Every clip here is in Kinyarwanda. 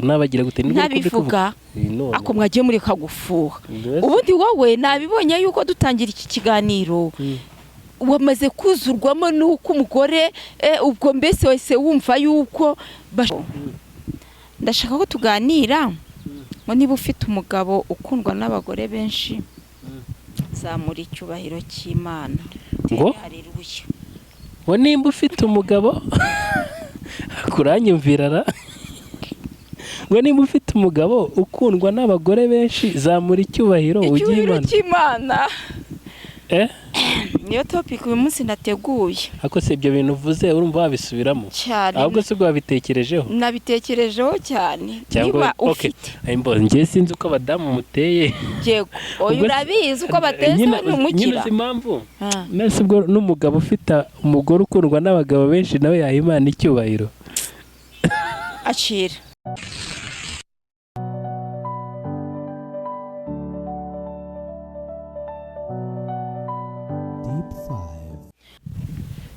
N'abagira gute nibwo uri Ntabivuga. None Ako mwagiye mureka gufuha. Mbese- Ubundi wowe nabibonye yuko dutangira iki kiganiro wamaze kuzurwamo n'uko umugore ubwo mbese wese wumva yuko ndashaka ko tuganira ngo niba ufite umugabo ukundwa n'abagore benshi, zamura icyubahiro cy'Imana. Ngo? Haleluya. Ngo nimba ufite umugabo, kuranyumvira ra, ngo nimba ufite umugabo ukundwa n'abagore benshi, zamura icyubahiro ugiye Icyubahiro Imana. cy'Imana. Eh. Niyo topic uyu munsi nateguye. Ariko se ibyo bintu uvuze urumva wabisubiramo? Cyane. Ahubwo se ubwo wabitekerejeho? Nabitekerejeho cyane. Cyangwa Niba okay. ufite Ay, mbo njye sinzi uko abadamu muteye. Yego, oya. Ubwo Urabizi uko bateze. Nyine Ni umukira. uzi impamvu? Ah. Nese ubwo n'umugabo ufite umugore ukundwa n'abagabo benshi nawe yaha Imana icyubahiro? Acira. Deep Five.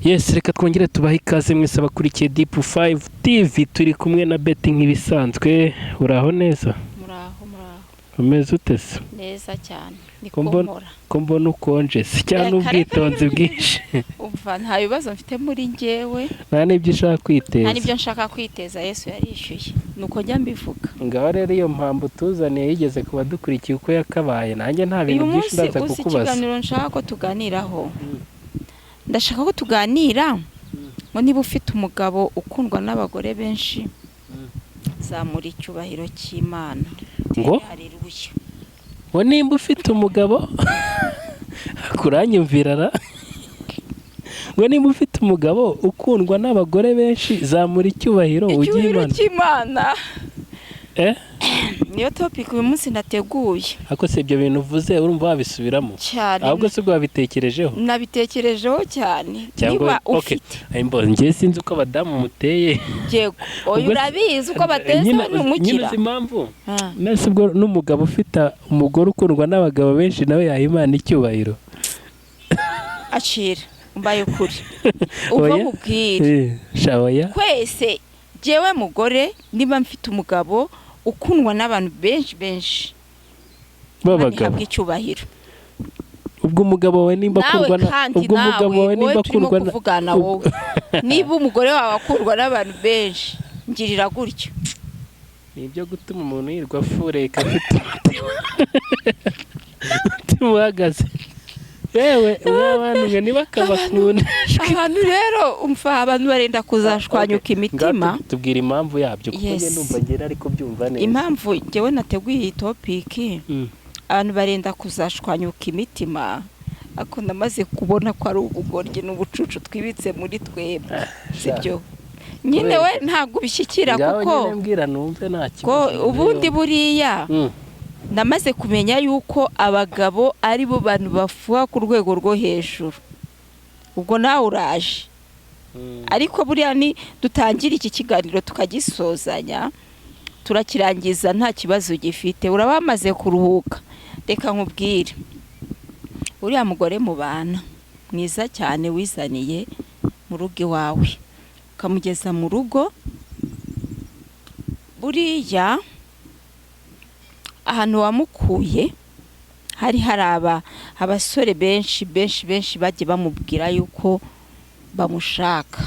Yes, reka twongere tubahe ikaze mwese abakurikiye Deep 5 TV. Turi kumwe na Betty nk'ibisanzwe. Uraho neza? Muraho, muraho. Umeze ute se? Neza cyane. Ni Ko mbona- komora. Ko mbona ukonje se cyangwa Reka, reka, ubwitonzi reka. bwinshi? Umva, nta bibazo mfite muri njyewe. Nta n'ibyo ushaka Nta kwiteza? n'ibyo nshaka kwiteza. Yesu yarishyuye, nuko njya mbivuga. Ngaho rero iyo mpamvu tuzaniye yigeze ku badukurikiye uko yakabaye, nanjye nta bintu Uyu byinshi munsi ndaza uzi kukubaza. ikiganiro nshaka ko tuganiraho? Ndashaka ko tuganira ngo niba ufite umugabo ukundwa n'abagore benshi, zamura icyubahiro cy'Imana. Ngo? Haleluya. Ngo nimba ufite umugabo, kuranyumvira ra, ngo nimba ufite umugabo ukundwa n'abagore benshi, zamura icyubahiro ugiye Icyubahiro Imana. cy'Imana. Eh. Niyo topic uyu munsi nateguye. Ariko se ibyo bintu uvuze urumva wabisubiramo? Cyane. Ahubwo se ubwo wabitekerejeho? Nabitekerejeho cyane. Cyangwa Niba okay. ufite Ay, mbo njye sinzi uko abadamu muteye. Yego, oya. Ubwo se- Urabizi uko bateze. Nyine Ni umukira. uzi impamvu? Ah. Nese ubwo n'umugabo ufite umugore ukundwa n'abagabo benshi nawe yaha Imana icyubahiro? Acira, mbaye ukuri ubwo Oya. nkubwire. Eh, sha oya. Twese, jyewe mugore, niba mfite umugabo ukundwa n'abantu benshi benshi, Imana b'abagabo ihabwe icyubahiro. Ubwo umugabo wawe nimba Nawe akundwa na kandi ubwo umugabo nawe wawe wowe nimba turimo akundwa na kuvugana, wowe niba umugore wawe akundwa n'abantu benshi, ngirira gutyo. Ni ibyo gutuma umuntu yirwa afureka afite umutima uhagaze. Yewe mwa mwe, ntibakabakunda. Abantu rero, umva, abantu barenda kuzashwanyuka imitima. Ngaho tubwira impamvu yabyo, kuko Yes. njye ndumva ngera ariko byumva neza. Impamvu njyewe nateguye iyi topic, abantu barenda kuzashwanyuka imitima, ariko namaze kubona ko ari ubugoryi n'ubucucu twibitse muri twebwe, sibyo nyine? We ntabwo ubishyikira. Ngaho Kuko nyine mbwira numve, nta ko kibazo. ubundi buriya namaze kumenya yuko abagabo ari bo bantu bafuha ku rwego rwo hejuru. Ubwo nawe uraje. Ariko buriya ni dutangira iki kiganiro tukagisozanya, turakirangiza nta kibazo gifite, uraba wamaze kuruhuka. Reka nkubwire, uriya mugore mubana mwiza cyane wizaniye mu rugo iwawe, ukamugeza mu rugo, buriya ahantu wamukuye hari abasore benshi benshi benshi bagiye bamubwira yuko bamushaka,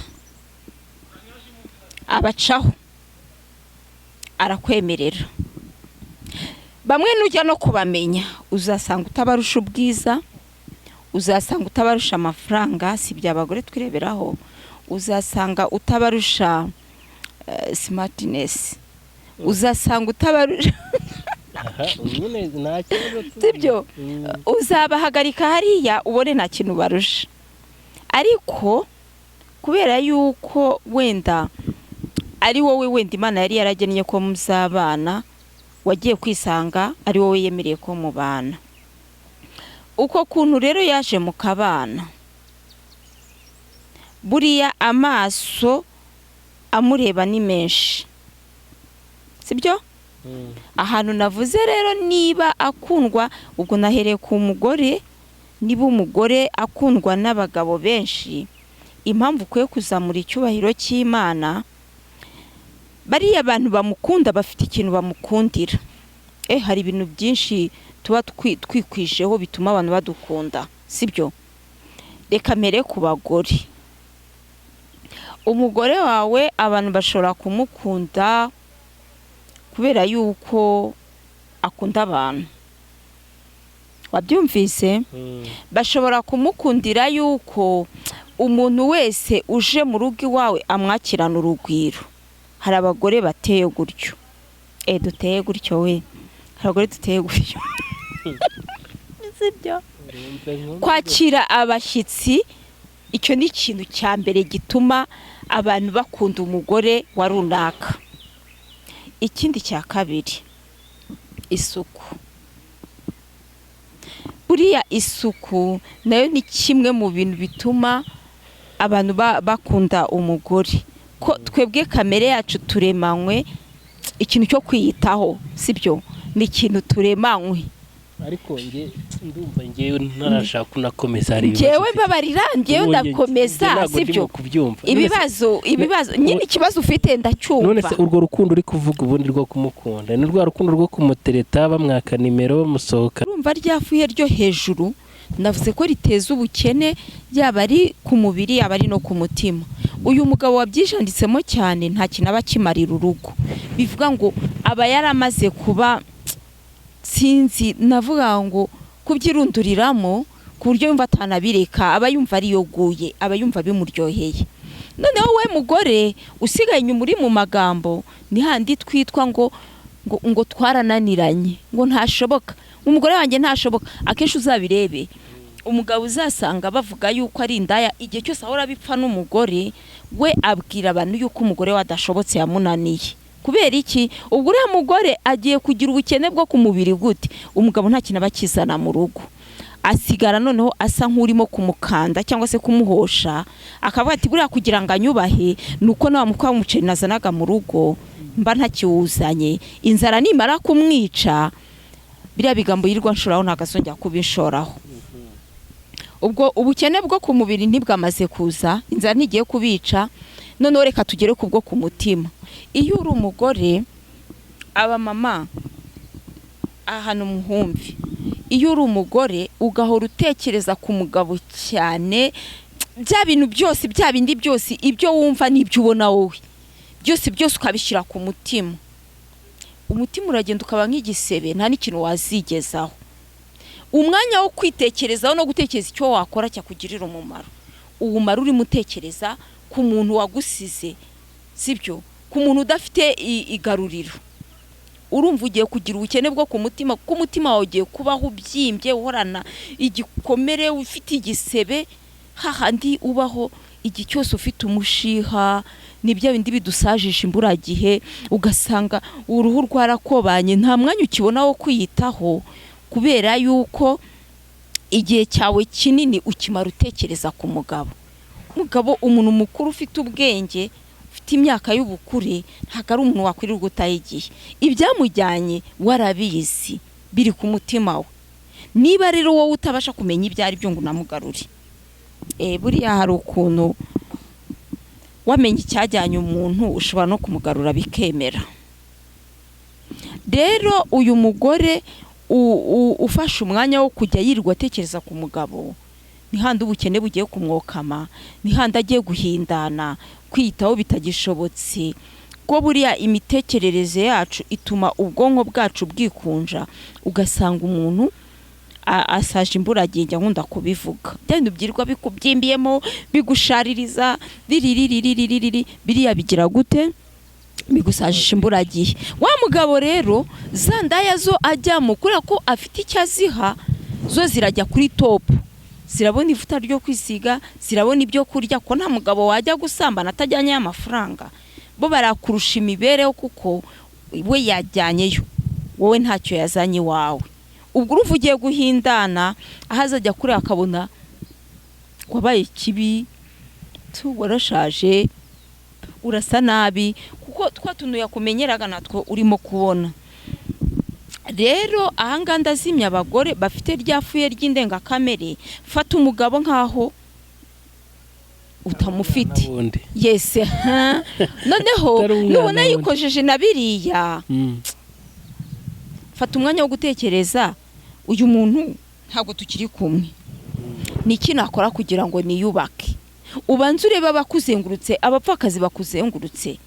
abacaho, arakwemerera. Bamwe nujya no kubamenya uzasanga utabarusha ubwiza, uzasanga utabarusha amafaranga, si ibya abagore twireberaho, uzasanga utabarusha smartness, uzasanga utabarusha Aha, nyine nta kibazo. Sibyo? Uzabahagarika hariya ubone nta kintu barusha, ariko kubera yuko wenda ari wowe, wenda Imana yari yaragennye ko muzabana, wagiye kwisanga ari wowe yemereye ko mubana. Uko kuntu rero yaje mukabana, buriya amaso amureba ni menshi, sibyo? Ahantu navuze rero, niba akundwa, ubwo nahereye ku mugore, niba umugore akundwa n'abagabo benshi, impamvu ukwiye kuzamura icyubahiro cy'Imana. Bariya bantu bamukunda bafite ikintu bamukundira. Hari ibintu byinshi tuba twikwijeho bituma abantu badukunda, sibyo? Reka mbere ku bagore. Umugore wawe abantu bashobora kumukunda kubera yuko akunda abantu, wabyumvise? Bashobora kumukundira yuko umuntu wese uje mu rugo iwawe amwakirana urugwiro. Hari abagore bateye gutyo, duteye gutyo we, hari abagore duteye gutyo, sibyo? Kwakira abashyitsi, icyo ni ikintu cya mbere gituma abantu bakunda umugore wa runaka. Ikindi cya kabiri, isuku. Buriya isuku nayo ni kimwe mu bintu bituma abantu bakunda umugore, ko twebwe kamere yacu turemanywe ikintu cyo kwiyitaho, sibyo? Ni ikintu turemanywe. Ariko nge ndumva ngewe ntarashaka kunakomeza, hari ibibazo Njyewe mfite. Mbabarira, njyewe Ubu ndakomeza. nge ntabwo Sibyo? ndimo kubyumva. Ibibazo nyine, ikibazo ufite ndacyumva. None se urwo rukundo uri kuvuga ubundi rwo kumukunda ni rwa rukundo rwo kumutereta, bamwaka nimero, bamusohoka? Urumva ryafuye ryo hejuru navuze ko riteza ubukene, yaba ari ku mubiri, yaba ari no ku mutima. Uyu mugabo wabyijanditsemo cyane nta kintu aba akimarira urugo. Bivuga ngo aba yaramaze kuba, sinzi, navuga ngo kubyirunduriramo ku buryo yumva atanabireka, aba yumva ariyoguye, aba yumva bimuryoheye. Noneho we mugore usigaye inyuma uri mu magambo, ni handi twitwa ngo twarananiranye, ngo ntashoboka, umugore wanjye ntashoboka. Akenshi uzabirebe, umugabo uzasanga bavuga yuko ari indaya, igihe cyose ahora bipfa n'umugore we, abwira abantu yuko umugore we adashobotse, yamunaniye. Kubera iki? Ubwo uriya mugore agiye kugira ubukene bwo ku mubiri gute? Umugabo nta kintu aba akizana mu rugo, asigara noneho asa nk'urimo kumukanda cyangwa se kumuhosha, akavuga ati: "Buriya kugira ngo anyubahe ni uko na wa mukwa w'umuceri nazanaga mu rugo mba ntakiwuzanye." Inzara nimara kumwica, biriya bigambo yirirwa nshuraho ntabwo azongera kubishoraho. Ubwo ubukene bwo ku mubiri ntibwamaze kuza, inzara ntigiye kubica. Noneho reka tugere ku bwo ku mutima. Iyo uri umugore, abamama ahantu muhumvi, iyo uri umugore ugahora utekereza ku mugabo cyane, bya bintu byose, bya bindi byose, ibyo wumva n'ibyo ubona wowe byose byose ukabishyira ku mutima, umutima uragenda ukaba nk'igisebe, nta n'ikintu wazigezaho. Umwanya wo kwitekerezaho no gutekereza icyo wakora cyakugirira umumaro, uwumara urimo utekereza ku muntu wagusize, sibyo? Ku muntu udafite igaruriro. Urumva ugiye kugira ubukene bwo ku mutima, kuko umutima wawe ugiye kubaho ubyimbye, uhorana igikomere, ufite igisebe, hahandi ubaho igihe cyose ufite umushiha. Ni bya bindi bidusajisha imburagihe, ugasanga uruhu rwarakobanye, nta mwanya ukibona wo kwiyitaho, kubera yuko igihe cyawe kinini ukimara utekereza ku mugabo. Umugabo, umuntu mukuru ufite ubwenge, ufite imyaka y'ubukure, ntabwo ari umuntu wakwirirwa utaha igihe. Ibyamujyanye warabizi, biri ku mutima we. Niba rero wowe utabasha kumenya ibyo ari byo ngo unamugarure, buriya hari ukuntu wamenya icyajyanye umuntu, ushobora no kumugarura bikemera. Rero uyu mugore ufashe umwanya wo kujya yirirwa atekereza ku mugabo, ni handi ubukene bugiye kumwokama, ni handi agiye guhindana, kwiyitaho bitagishobotse, ko buriya imitekerereze yacu ituma ubwonko bwacu bwikunja, ugasanga umuntu asaje imburagihe. Njya nkunda kubivuga, bya bintu byirirwa bikubyimbiyemo, bigushaririza ririririririririri, biriya bigira gute? Bigusajisha imburagihe. Wa mugabo rero, za ndaya zo ajyamo kubera ko afite icyo aziha, zo zirajya kuri top, zirabona ivuta ryo kwisiga, zirabona ibyo kurya, ko nta mugabo wajya gusambana atajyanye amafaranga. Bo barakurusha imibereho, kuko we yajyanyeyo, wowe ntacyo yazanye iwawe. Ubwo urumva ugiye guhindana, aho azajya kureba akabona wabaye kibi, warashaje, urasa nabi, kuko twa tuntu yakumenyeraga natwo urimo kubona. Rero ahangaha ndazimya abagore bafite rya fuye ry'indengakamere. Fata umugabo nk'aho Utamufite. N'ubundi. Yes, ha. Noneho Utari umwana nubona wundi. yikojeje na biriya, fata umwanya wo gutekereza: uyu muntu ntabwo tukiri kumwe, ni iki nakora kugira ngo niyubake? Ubanze urebe abakuzengurutse, abapfakazi bakuzengurutse,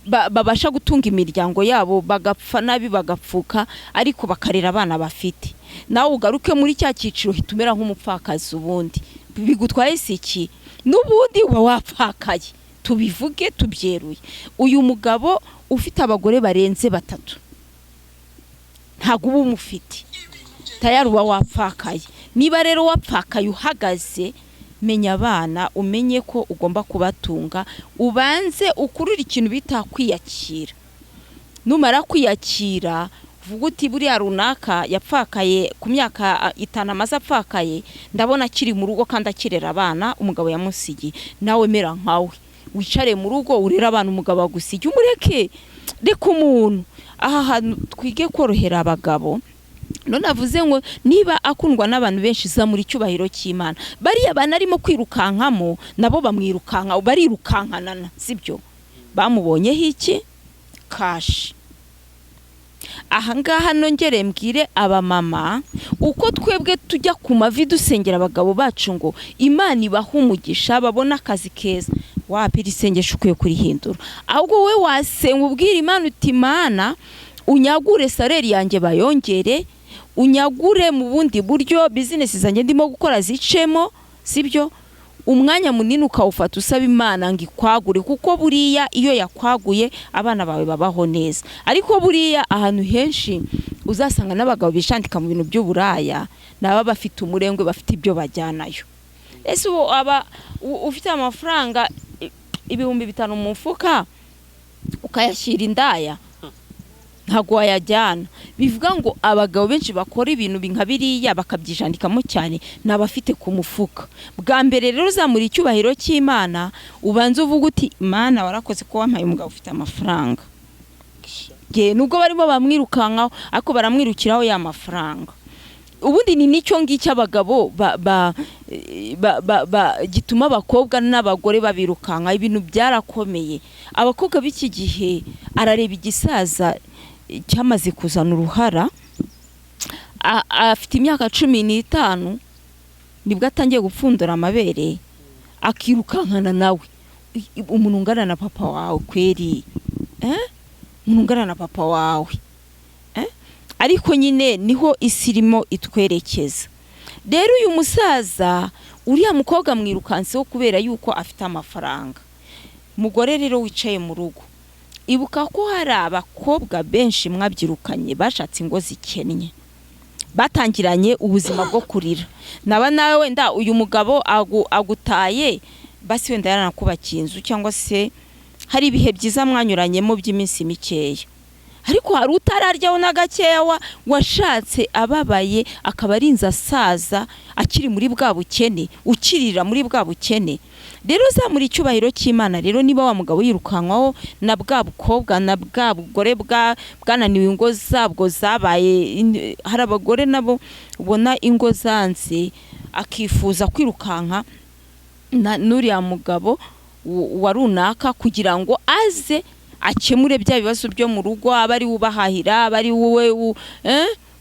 babasha gutunga imiryango yabo, bagapfa nabi bagapfuka, ariko bakarera abana bafite. Nawe ugaruke muri cya cyiciro, hita umera nk'umupfakazi. Ubundi bigutwaye si iki? N'ubundi uba wapfakaye. Tubivuge tubyeruye, uyu mugabo ufite abagore barenze batatu ntabwo uba umufite, tayari uba wapfakaye. Niba rero wapfakaye uhagaze, menya abana, umenye ko ugomba kubatunga, ubanze ukurure ikintu bita kwiyakira. Numara kwiyakira, uvuga uti: "Buriya runaka yapfakaye ku myaka 5 amaze apfakaye, ndabona akiri mu rugo kandi akirera abana umugabo yamusigiye." Nawe mera nkawe, wicare mu rugo urere abana umugabo agusigiye, umureke. Reka umuntu aha hantu twige korohera abagabo. None avuze ngo niba akundwa n'abantu benshi, zamura icyubahiro cy'Imana. Bariya bantu arimo kwirukankamo nabo bamwirukanka, barirukankanana, sibyo? Bamubonyeho iki? Cash. Ahangaha nongere mbwire abamama, uko twebwe tujya ku mavi dusengera abagabo bacu ngo Imana ibahe umugisha, babone akazi keza, wapira isengesho ukwiye kurihindura. Ahubwo wowe wasenga ubwira Imana uti: "Imana, unyagure salaire yanjye bayongere, unyagure mu bundi buryo, business zanjye ndimo gukora zicemo," sibyo? Umwanya munini ukawufata usaba Imana ngo ikwagure, kuko buriya iyo yakwaguye abana bawe babaho neza. Ariko buriya ahantu henshi uzasanga n'abagabo bishandika mu bintu by'uburaya ni ababa bafite umurengwe, bafite ibyo bajyanayo. Ese ubu aba ufite amafaranga 5000 mu mufuka, ukayashyira indaya? Ntabwo wayajyana. Bivuga ngo abagabo benshi bakora ibintu nka biriya bakabyijandikamo cyane ni abafite ku mufuka. Bwa mbere rero uzamura icyubahiro cy'Imana, ubanze uvuga uti: "Imana, warakoze ko wampaye umugabo ufite amafaranga." Ye, nubwo barimo bamwirukankaho, ariko baramwirukiraho ya mafaranga. Ubundi ni nicyo ngicyo abagabo ba gituma abakobwa n'abagore babirukanka. Ibintu byarakomeye. Abakobwa b'iki gihe arareba igisaza cyamaze kuzana uruhara, afite imyaka 15 nibwo atangiye gupfundura amabere, akirukankana nawe. Umuntu ungana na papa wawe kweri, eh? Umuntu ungana na papa wawe, eh? Ariko nyine niho isi irimo itwerekeza. Rero uyu musaza, uriya mukobwa mwirukanseho kubera yuko afite amafaranga. Mugore rero wicaye mu rugo, ibuka ko hari abakobwa benshi mwabyirukanye bashatse ingo zikennye, batangiranye ubuzima bwo kurira. Naba nawe wenda uyu mugabo agutaye, basi wenda yaranakubakiye inzu, cyangwa se hari ibihe byiza mwanyuranyemo by'iminsi mikeya. Ariko hari utararyaho na gakeya, washatse ababaye, akaba arinze asaza akiri muri bwa bukene, ukirira muri bwa bukene. Rero zamura icyubahiro cy'Imana. Rero niba wa mugabo yirukankwaho na bwa bukobwa na bwa bugore bwananiwe ingo zabwo zabaye hari abagore nabo ubona ingo zanze, akifuza kwirukanka n'uriya mugabo wa runaka kugira ngo aze akemure bya bibazo byo mu rugo, aba ari we ubahahira, aba ari wowe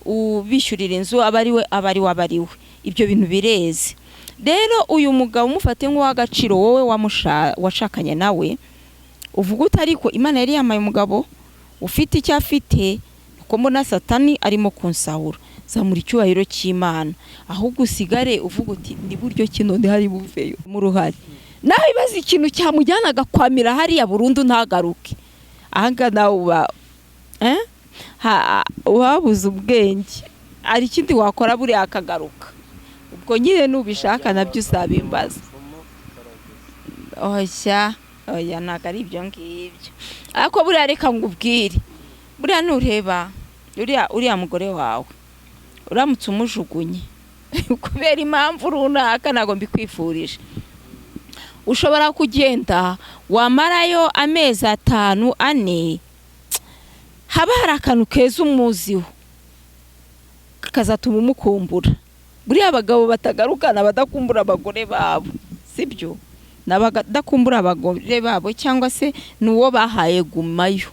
ubishyurira inzu, aba ari we, aba ari we, aba ari we. Ibyo bintu bireze. Rero uyu mugabo umufate nk'uw'agaciro, wowe washakanye nawe, uvuga uti: "Ariko Imana yari yamaye umugabo ufite icyo afite, kuko mbona Satani arimo kunsahura." Zamura icyubahiro cy'Imana, ahubwo usigare uvuga uti: "Ni buryo ki none hari buveyo mu ruhare?" Nawe ibaze ikintu cyamujyana agakwamira hariya burundu ntagaruke. Ahangaha nawe uba wabuze ubwenge. Hari ikindi wakora buriya akagaruka? Ubwo nyine nubishaka nabyo uzabimbaza. Oya, oya, ntabwo ari ibyo ngibyo. Ariko buriya reka ngubwire, buriya nureba uriya mugore wawe, uramutse umujugunye kubera impamvu runaka, ntabwo mbikwifurije, ushobora kugenda wamarayo amezi 5, 4, haba hari akantu keza umuziho kakazatuma umukumbura. Buriya abagabo batagarukana badakumbura abagore babo, sibyo? Ni abadakumbura abagore babo, cyangwa se ni uwo bahaye gumayo.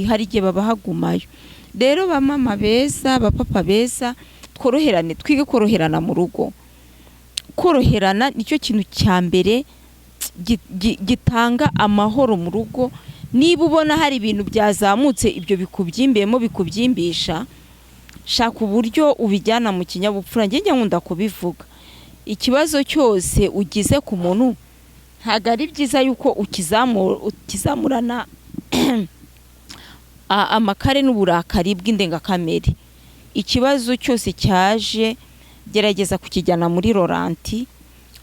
Hari igihe babaha gumayo. Rero ba mama beza, ba papa beza, tworoherane, twige koroherana mu rugo. Koroherana nicyo kintu cya mbere gitanga amahoro mu rugo. Niba ubona hari ibintu byazamutse, ibyo bikubyimbiyemo, bikubyimbisha, shaka uburyo ubijyana mu kinyabupfura. Njye njya nkunda kubivuga, ikibazo cyose ugize ku muntu ntabwo ari byiza yuko ukizamurana amakare n'uburakari bw'indengakamere. Ikibazo cyose cyaje, gerageza kukijyana muri ralenti.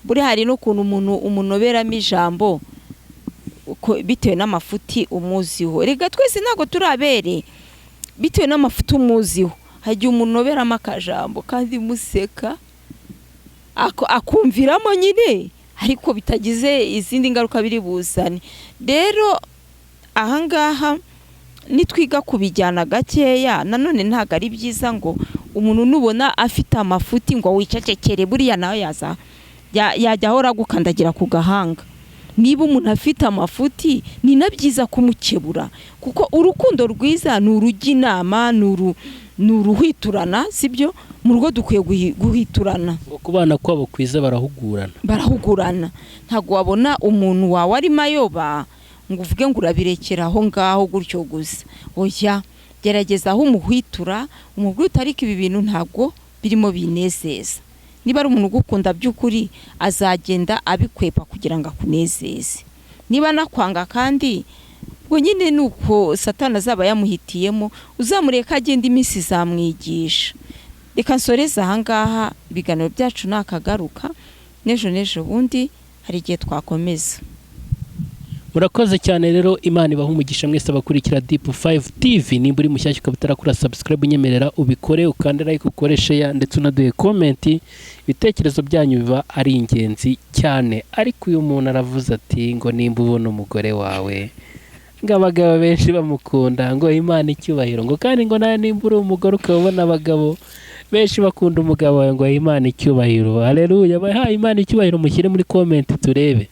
Buri hari n'ukuntu umuntu umunoberamo ijambo bitewe n'amafuti umuziho. Reka twese ntabwo turi abere. Bitewe n'amafuti umuziho, hari igihe umunoberamo akajambo kandi museka, akumviramo nyine, ariko bitagize izindi ngaruka biri buzane. Rero ahangaha nitwiga kubijyana gakeya. Nanone ntabwo ari byiza ngo umuntu nubona afite amafuti ngo wicecekere. Buriya nawe yaza yajya ahora agukandagira ku gahanga. Niba umuntu afite amafuti, ni na byiza kumukebura, kuko urukundo rwiza ni urujya inama, ni uruhwiturana, sibyo? Mu rugo dukwiye guhwiturana. Ngo kubana kwabo kwiza barahugurana. Barahugurana. Ntabwo wabona umuntu wawe arimo ayoba ngo uvuge ngo urabirekera aho ngaho gutyo gusa. Oya, gerageza aho umuhwitura, umubwire uti: "Ariko ibi bintu ntabwo birimo binezeza." Niba ari umuntu ugukunda by'ukuri, azagenda abikwepa kugira ngo akunezeze. Niba anakwanga kandi, ubwo nyine ni uko Satani azaba yamuhitiyemo. Uzamureka agenda, iminsi izamwigisha. Reka nsoreze ahangaha. Ibiganiro byacu nakagaruka n'ejo n'ejo bundi, hari igihe twakomeza. Murakoze cyane rero, Imana ibaha umugisha mwese abakurikira Deep 5 TV. Nimba uri mushyashya ukaba utarakora subscribe, unyemerera ubikore, ukande like, ukore share, ndetse unaduhe comment. Ibitekerezo byanyu biba ari ingenzi cyane. Ariko uyu muntu aravuze ati ngo nimba ubona umugore wawe, ngo abagabo benshi bamukunda, ngo Imana icyubahiro. Ngo kandi ngo nawe nimba uri umugore ukaba ubona abagabo benshi bakunda umugabo wawe, ngo Imana icyubahiro. Haleluya! Bahaye Imana icyubahiro, mushyire muri comment turebe.